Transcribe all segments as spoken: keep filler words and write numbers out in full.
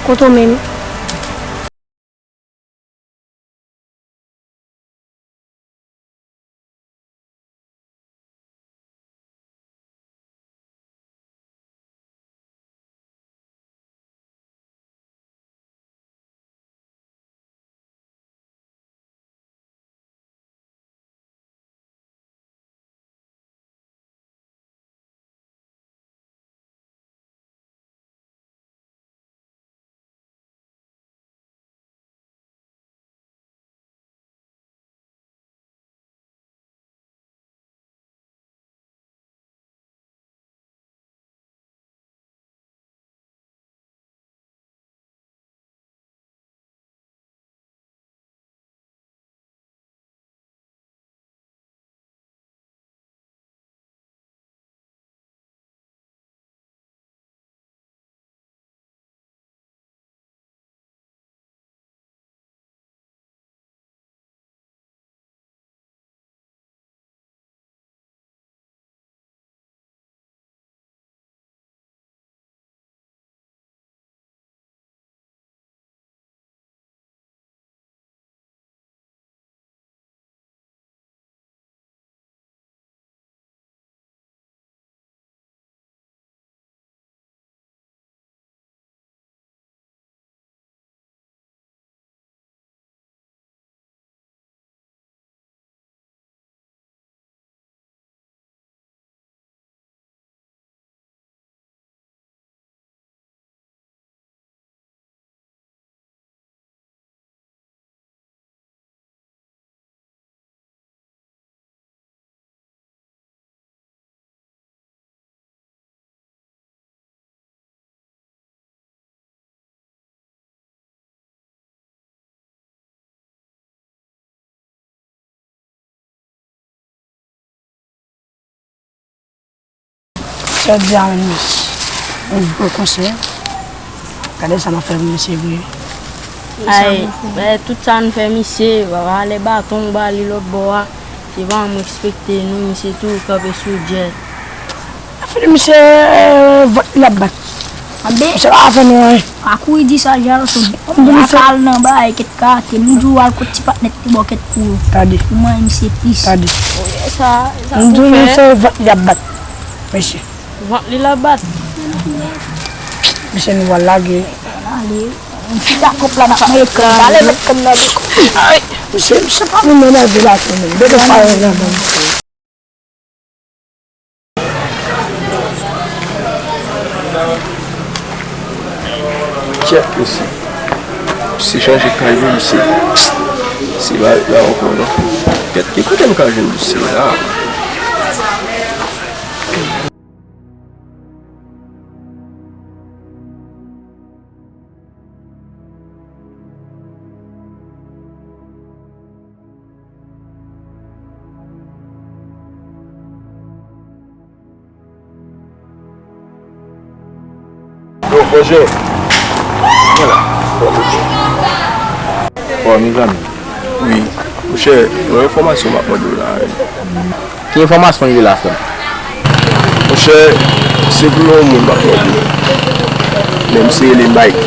Kote w menm? Sa di a menm, yon gwo konsèy. Gade sa m ap fè pou misye vre. Ay, men tout sa n fè misye, papa, lè baton ba li lòt bò a, se pa m respekte nou, misye toujou kanpe sou djèl. Afè misye, vant li l ap bat. Anben, misye pa fè nou anyen. Pa kouri di sa, Jason. Bon, misye al nan bay, kèt kate. M di w al kot ti patnè t li ba w kèt pou ou. Tande. Pou mwen, misye plis. Tande. Sa, sa m di w, misye, vant li ap bat. Mesye. Vant li l ap bat. Mesye, nou pral lage. Ale. M chita kòb la nan ekran. Ale, met kòb nan ekran. Ay, mesye, misye pa vin nan lage la tou, menm. Gade sa yo nan men. Kèt, mesye. Misye chanje kay, wi, mesye. Misye pa ret la ankò, non. Kèt, ki kote m ka jwenn misye la? Yo, Fòjè. Vwala. Fò, mezanmi. Wi. Monchè, yon enfòmasyon m ap mande w la, wi. Ki enfòmasyon w ye la, frè m? Monchè, se pou yon moun m ap mande w. Men misye rele Mike.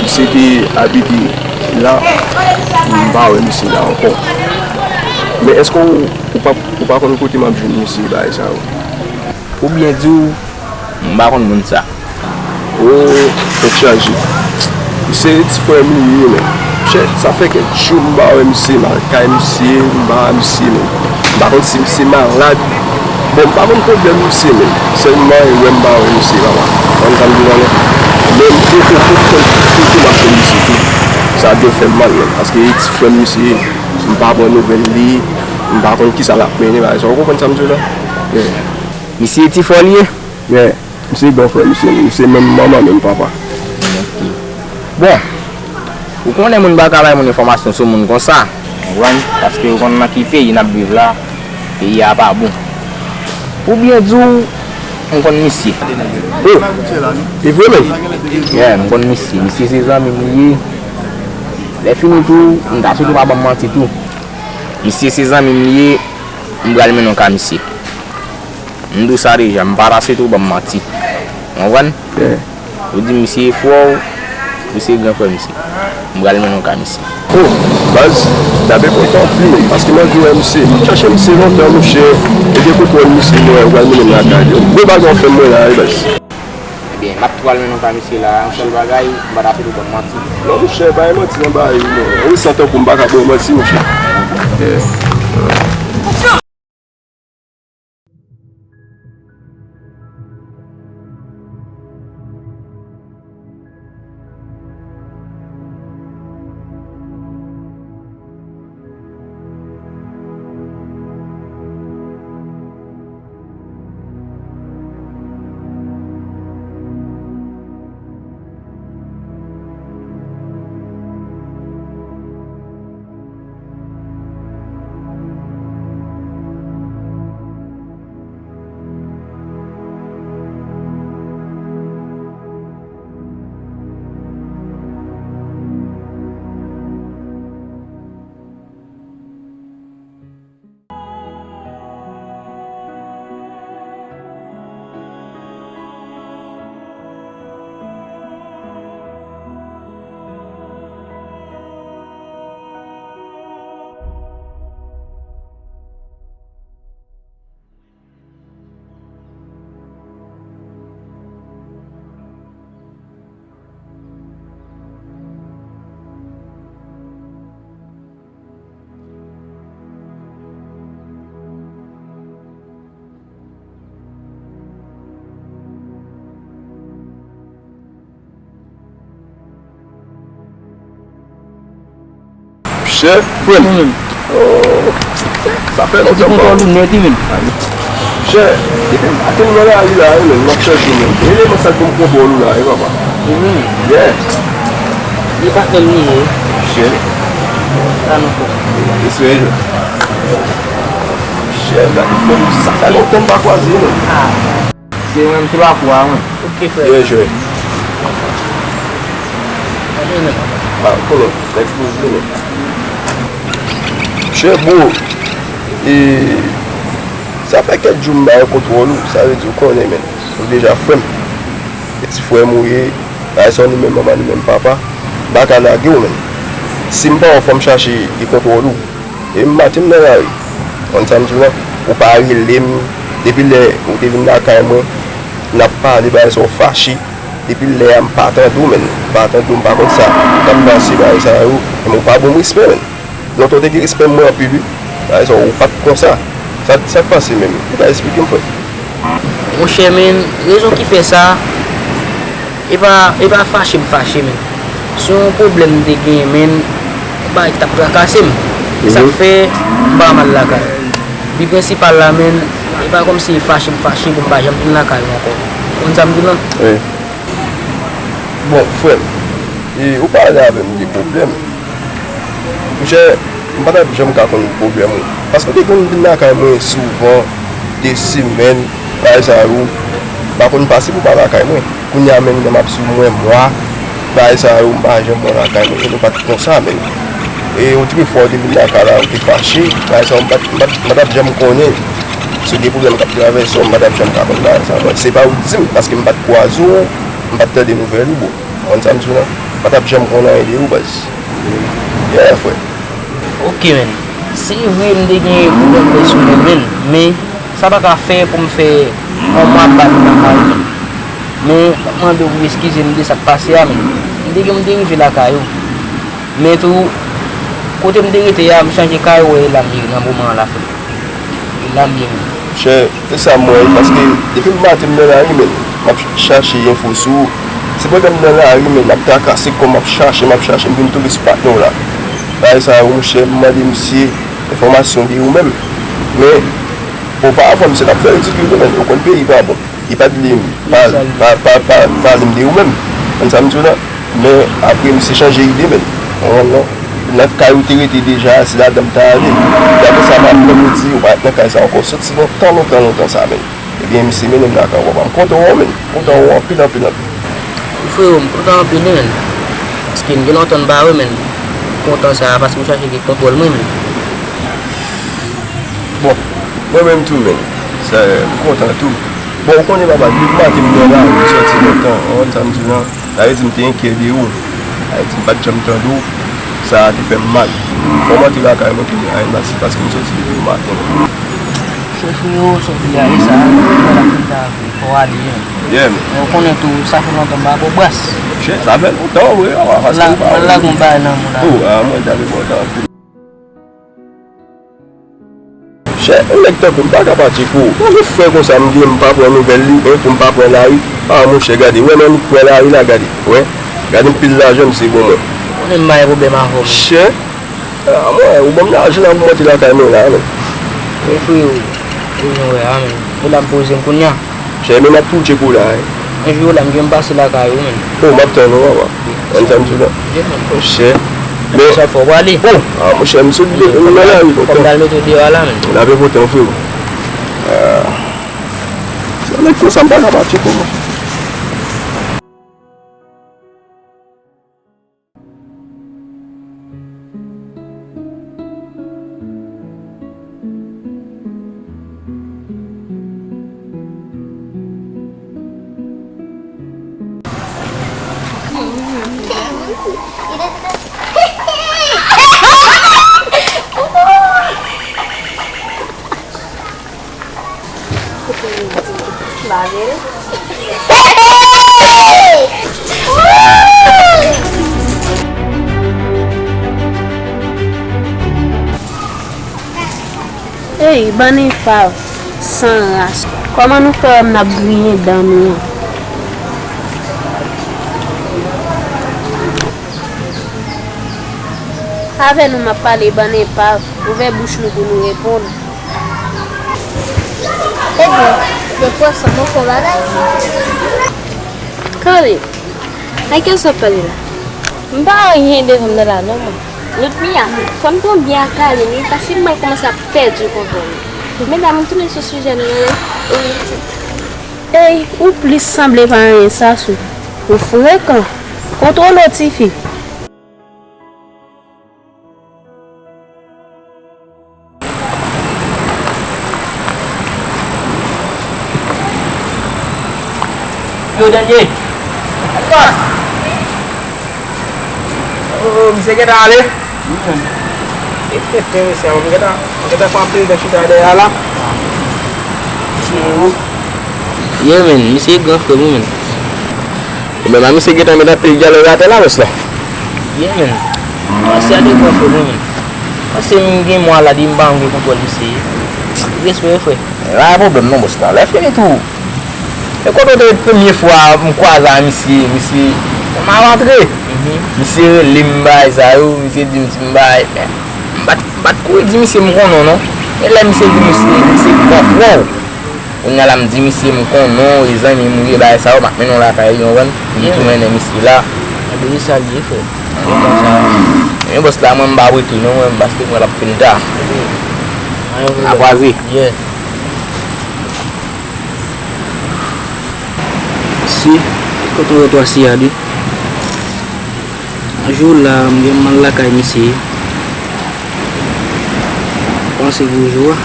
Misye te abite la, m pa wè misye la ankò. Men èske w, ou pa, ou pa konn kote m ap jwenn misye, bagay sa yo? Pou byen di w, m pa konn moun sa. O, tèt chaje. Misye se ti frè m li ye, men. Monchè, sa fè kèk jou m pa wè misye, m al kay misye, m pa wè misye, men. M pa konn si misye malad. Bon, m pa konn pwoblèm misye, men. Sèlman e wè m pa wè misye, papa. Konn sa m di w la, men. Men m poko konn kote m ap jwenn misye tou. Sa dwe fè m mal, men. Paske e ti frè m misye ye. M pa pran nouvèl li. M pa konn kisa l ap mennen, bagay sa. Ou konprann sa m di w la? Yeah. Misye e ti frè w li ye? Yeah. Misye gran frè misye, misye menm manman, menm papa. Bon, ou konnen moun pa ka bay moun enfòmasyon sou moun konsa. Ou konprann? Paske ou konn nan ki peyi n ap viv la, peyi a pa bon. Pou byen di w, m konn misye. Oh, e vre menm? Yeah, m konn misye. Misye se zanmi m li ye. Lè fini tou, m ta swete w pa ban m manti tou. Misye se zanmi m li ye, m pral mennen w ka misye. M di w sa deja, m pa ta swete w ban m manti. Ou konprann? Yeah. Ou di misye e frè w, Misye gran frè misye. M pral mennen w ka misye. Oh, baz, m ta byen kontan anpil, men, paske m anvi wè misye. M ap chache misye lontan, monchè. E gen kontwòl misye, mwen, ou pral mennen m lakay li. Gwo bagay w fè m mwen la, wi, baz. Ebyen, m ap tou pral mennen w ka misye la, yon sèl bagay, m pa ta sot ou ban m manti. Non, monchè, bay manti nan bagay ou, non. Ou santi tankou m pa ka ba w manti, monchè. Yeah. Chè, frè m. Oh, sa fè lontan. Ou kontwòl ou nèt, wi, menm. Chè, depi m pa te nan lari la, wi, menm, m ap chèche w, menm. Rele mwen sa k pou m kontwòl ou la, wi, papa. Wi, menm. Yeah. Li pa t menm li ye. Chè. Sa nou fè. Espere jwenn. Chè, gade fò m, sa fè lontan m pa kwaze, menm. Ah. Se mwen, m se lakou a, mwen. Ok, frè. Byen jwe. Byen, men. Ah, konnen, nèg poze, men. Chè, bro, e, sa fè kèk jou m ba yo kontwòl ou, sa vle di ou konnen, men. Ou deja frè m. E ti frè m ou ye, bagay sa w ni menm manman, ni menm papa. M pa ka lage w, men. Si m pa wè w, fò m chache gen kontwòl ou. E m maten m nan lari. Konn sa m di w lan? Ou pa rele m. Depi lè ou te vin lakay mwen, n ap pale bagay sa w fache. Depi lè a m pa tande w, menn. M pa tande w, m pa konn sa k ap pase bagay sa yo. Menm ou pa ban m respè, menn. Lontan w te gen respè mwen anpil, wi. Bagay sa yo, ou pa t konsa. Sa, sa k pase menm? Ou ka esplike m, frè? Monchè, menn, rezon ki fè sa, e pa, e pa fache m fache, menn. Se yon pwoblèm m te genyen, menn, yon bagay ki t ap trakase m. E sa k fè m pa mal lakay. Bi prensipal la, menn, e pa kòmsi e fache m fache pou m pa janm vin lakay ou ankò. Ou konn sa m di w lan? Wi. Bon, frè m, e ou pale avè m de pwoblèm. Monchè, m pa t ap janm ka konn pwoblèm ou. Paske w te konn vin lakay mwen souvan, de semèn, bagay sa yo, m pa konn pase pou w pa lakay mwen. Kounye a menm nan m ap sou mwen mwa, bagay sa yo, m pa janm wè w lakay mwen. E nou pa t konsa menm. E yon ti pifwa w te vin lakay la, ou te fache, bagay sa yo, m pa t, m pa t, m pa t ap janm konnen. Si w gen pwoblèm k ap travèse w, m pa t ap janm ka konn bagay sa yo. Se pa ou di m, paske m pa t kwaze w, m pa t tande nouvèl ou, bro. Konn sa m di w lan? M pa t ap janm konn anyen de ou, baz. Yeah, frè. Ok, menn. Se vre, m te gen pwoblèm de sou mwen, menn. Men, sa pa ka fè pou m fè yon mwa pa vin lakay ou, menn. Men, m ap mande w pou eskize m de sa k pase a, menn. M te gen, m te rive lakay ou. Men tou, kote m te rete a, m chanje kay, ou wè, e la m ye nan moman an la, frè. E la m ye, menn. Chè, se sa m wè, paske depi m maten m nan lari, menn, m ap chache enfo sou ou. Se pandan m nan lari, menn, m ap trakase kò m, m ap chache, m ap chache, m vin tonbe sou patnè w la. Bagay sa yo, monchè, m mande misye enfòmasyon de ou menm. Men, oparavan, misye t ap fè ridikil tou, menn. Ou konn peyi pa bon. Li pa t vle m pa, pa, pa, pa, pale m de ou menm. Konn sa m di w lan? Men apre, misye chanje ide, menn. Ou konprann non? Nan kay ou te rete deja a, se ladan m ta ale. Gade sa m aprann ou di, ou pa ret nan kay sa ankò. Soti lontan, lontan, lontan sa, menn. Ebyen, misye mennen m lakay ou, papa. M kontan wè w, menn. M kontan wè w anpil, anpil, anpil. Wi, frewo, m kontan anpil, wi, menn. Paske m gen lontan m pa wè w, menn. M kontan sa, paske ou chache gen kontwòl mwen, menn. Bon, mwen menm tou, menn. Sa, m kontan tou. Bon, ou konnen, papa, depi maten m nan lari, m sòti lontan. Ou konn sa m di w lan? Sa vle di m te enkyè de ou. Ayiti, m pa t janm tande w. Sa a te fè m mal. Fò m antre lakay mwen tounen a Enasi paske m soti depi maten. Chè frero, sa w vle ale sa a, mwen la fin ta avè w, fò w ale, men. Yeah, men. Men w konnen tou, sa fè lontan m pa ba w bras. Chè, sa fè lontan, wi, papa, paske m pa. Mwen lage yon bagay nan mond la. Oh, ah, mwen, sa fè lontan anpil. Chè, yon nèg tankou m pa ka pati kou. Gade frè konsa m gen, m pa pran nouvèl li, en, pou m pa pran lari. Ah, monchè, gade, wè, m annik pran lari la, gade, wè. Gade anpil lajan misye ban mwen. Konnen m pa gen pwoblèm avè w, men. Chè, ah, mwen, ou ban m lajan la pou m antre lakay mwen la, men. Wi, frero, ou jan w wè a, men. Ou la m poze m kounye a. Chè, men m ap tou tcheke w la, wi. Yon jou la, m gen m pase lakay ou, men. Oh, m ap tann ou, papa. Ann tann tou la. Chè. Men sa fò w ale. Oh, ah, monchè, m sot de, m nan lari, fò m t al mete w deyò a la, men. N ap enpòtan, frero. Ah. Se nèg konsa, m pa ka pati kou, mwen. Ey, bann enpav, san ras, kòman nou fè wè m n ap griyen dan nou an? Avè nou m ap pale, bann enpav, ouvè bouch nou pou nou reponn. Ebyen, de pwòf sa, mwen fè bagay. Kale, a kiyès w ap pale la? M pa wè anyen devan m nan la non, mwen. Lotmia, fò n pran byen ak Kale, wi, paske m wè l kòmanse ap pèdi kontwòl li. Medam, nou tounen sou sijè nou an, wi. Ey, ou plis sanble pa anyen, Sasou. Ou frekan. Kontwole w, tifi. Yo, Danie! Atras! Oh, misye gentan ale? Wi, men. E tenten, mesye, mwen gentan, mwen gentan pran anpil tan chita dèyè a la. Yeah, men, misye gran frè m, wi, men. Ou menm a misye gentan met anpil dyalòg atè la, bòs la. Yeah, men. Panse a de gran frè m, wi, men. Panse m gen mwa la depi m pa janm gen kontwòl misye. Respè, frè. Pa gen pwoblèm non, bòs la. Lè fini tou. E kote w te premye fwa m kwaze a misye, misye, m ap antre. Misye rele m bagay sa yo, misye di m ti m bagay. Men, m pa t, m pa t kouri di misye m konnen w non. E lè misye di misye, misye gran frè w. Kounye a la m di misye m konnen w, e zanmi m ou ye, bagay sa yo, m ap mennen w lakay li, w konprann? M tou mennen misye la. Ebyen, se sa l ye, frè. Men bòs la, mwen m pa ap rete non, mwen, paske mwen l ap fin ta. N a kwaze. Si, kote w wè twa siyade? Jou la, m gen mal lakay misye. Panse pou jou a.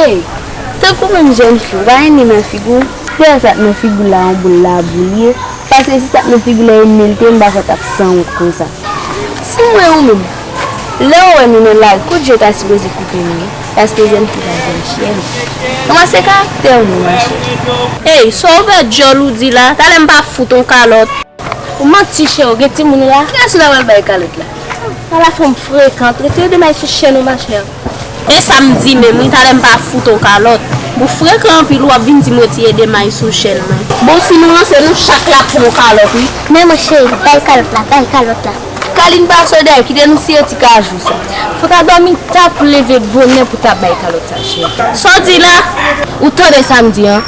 Ey, tankou menm jèn fi, ou pa gen nen nan figi w? Frè, sa k nan figi w la, yon boul labou l ye. Paske si sa k nan figi w la e nen l te ye, m pa kwè w t ap sanwont konsa. Si m wè ou menm, lè w wè nou nan lari, kout je w ta sipoze koupe nou, wi. Paske jèn fi pa jèn chyèn. Kòmanse karaktè w non, machè. Ey, sa w ouvè djòl ou di la, talè m pa fout on kalòt. Ou manti, cheri, w gen timoun ou la? Kiyès ou ta pral bay kalòt la? Ala fanm frekan, rete de may sou chèn ou, machè. E sa m di menm, wi, talè m pa fout on kalòt. Ou frekan anpil, w ap vin di m retire de may sou chèn mwen. Bon, si nou ranse, nou chak la pou on kalòt, wi. Men mwen, cheri, bay kalòt la, bay kalòt la. Kalin pa sòdè, kite nou siye ti kajou sa. Fò ta dòmi ta pou leve bonè pou ta bay kalòt sa, cheri. Sa w di la? Ou tande sa m di an?